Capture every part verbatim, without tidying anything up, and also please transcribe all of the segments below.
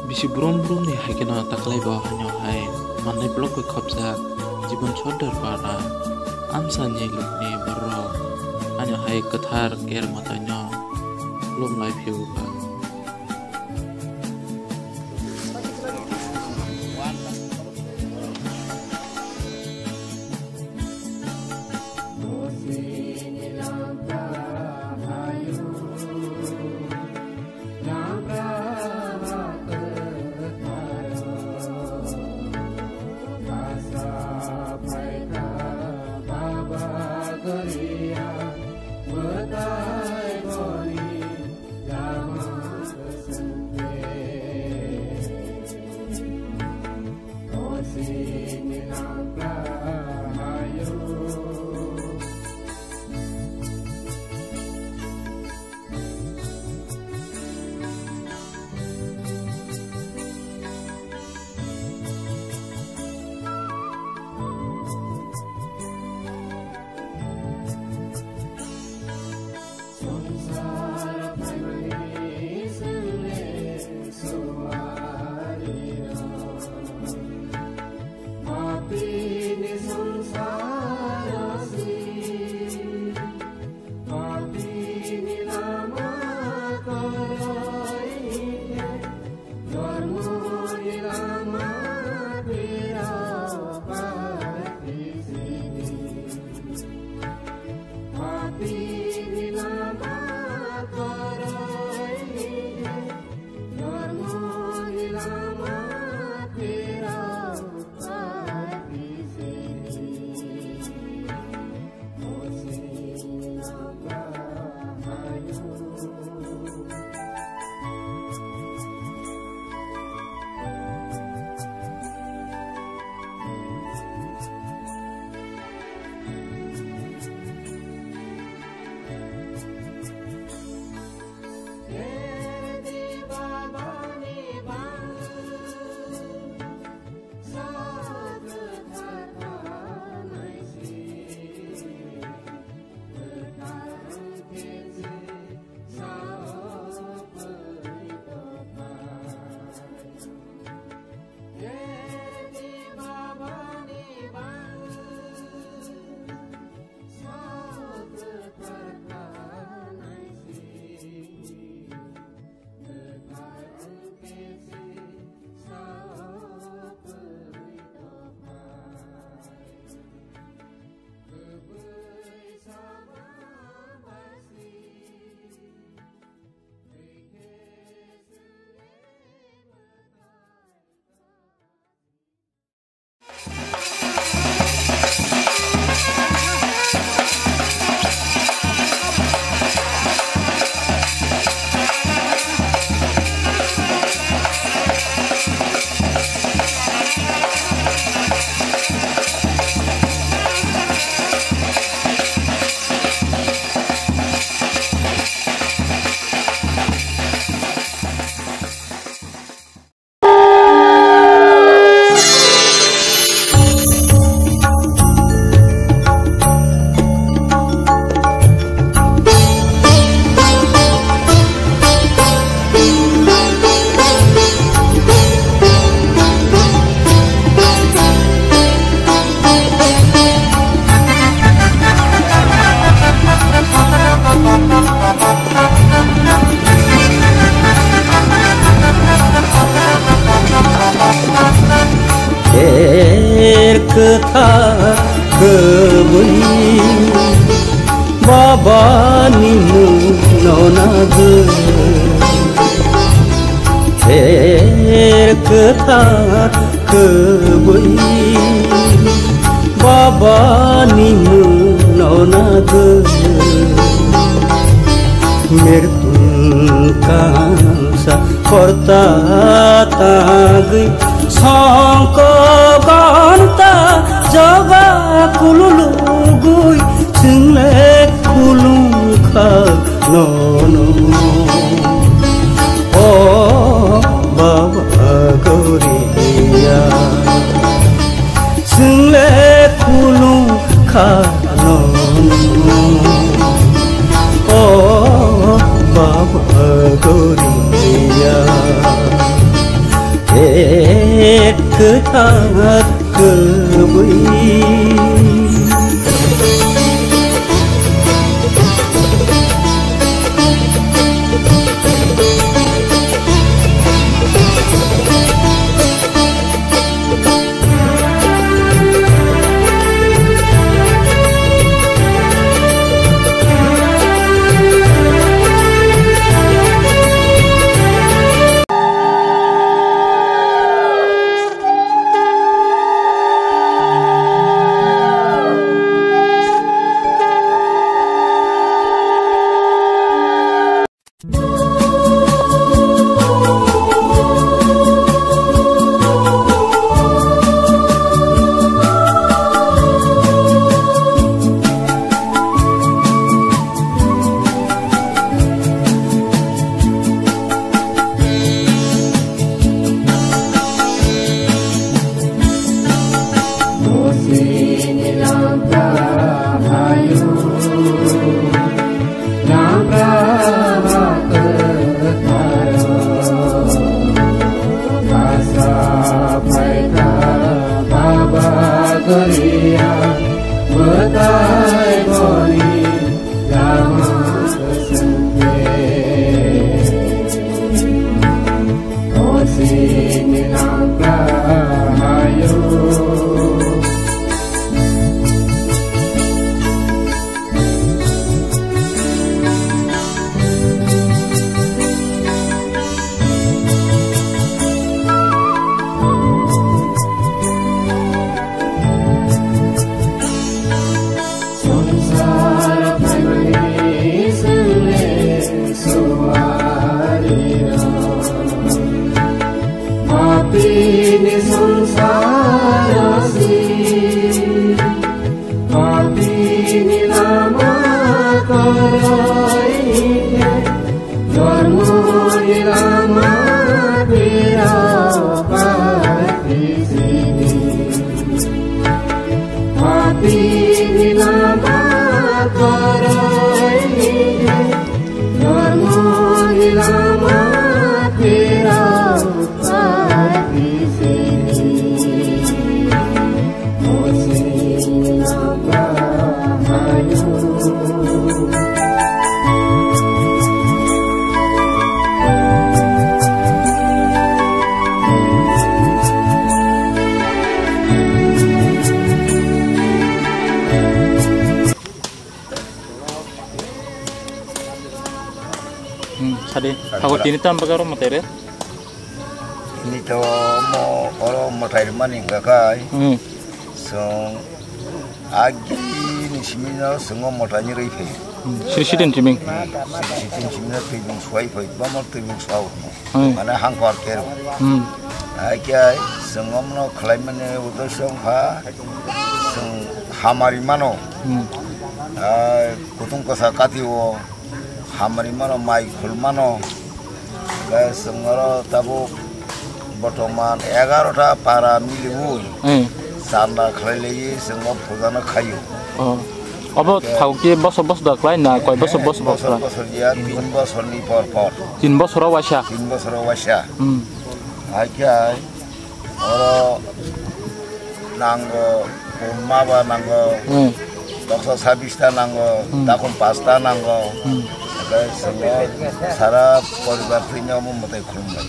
Bisi brum brum ni hai kheno taklai bo haino hai manwi block bai khopjak Jibon Sordar para amsa ni lukni borok haino hai kwthar ker mwtai no lum lai phiyokha. Her kwthar kwbwi Baba ni mung no nagwi. Her kwthar kwbwi Baba ni mung no nagwi. Mertung kangsa korta tagwi songko gonta joga kululugwi chwngle kulung kha nono. O Baba Goria, chwngle kulung kha nono. O Baba Goria, Kwthar kwbwi. Papini lama koroi hingke, dhormoni lama phirao pai sini. Papini lama koroi hingke, dhormoni lama phirao pai sini. Hmm, sadi. Sadi. Ako tini tam bagaro matere. Ini to mo oro motai mani hingka kai. Hmm. Song agi ni simi no songo motai ni roi phai. Hmm. Sri sitin siming. Hmm. Sri sitin simi no twi bung suai phai. Bamo twi bung suai. Hmm. Mane hangkor kero. Hmm. Hai kya songo no khlai mani udo song ha. Song hamari mano. Hmm. Hai kutung kosa kati o. Hamari mano, mai khul mano. Hwnkhe chwng oro tabuk bortoman egaroh ta para miliui Hmm. chanda khlai laiwi chwng o puja no khaio. Oh. Obo Hwnkhe thao khe bosor bosor da khlai na koi bosor He, bosor da bosor khlai? Bosor ya, tin bosor ni por por. Tin bosor o waisa? Tin bosor o waisa. Hmm. Hai khe hai. Oro nango, pun ma ba nango, Hmm. toksa sabis ta nango, Hmm. takum pas ta nango. Hmm. Hwnkhe chwng o sara poribar thwino omo mwtai khulumnai.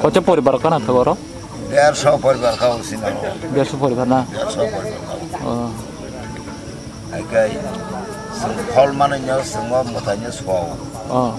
Kocha poribar kana thago oro? Derso poribar kha o sino. Derso poribar na? Derso poribar kha o. Oh. Hwnkhe chwng phol manwi no chwng o mwtai no sua o. Oh.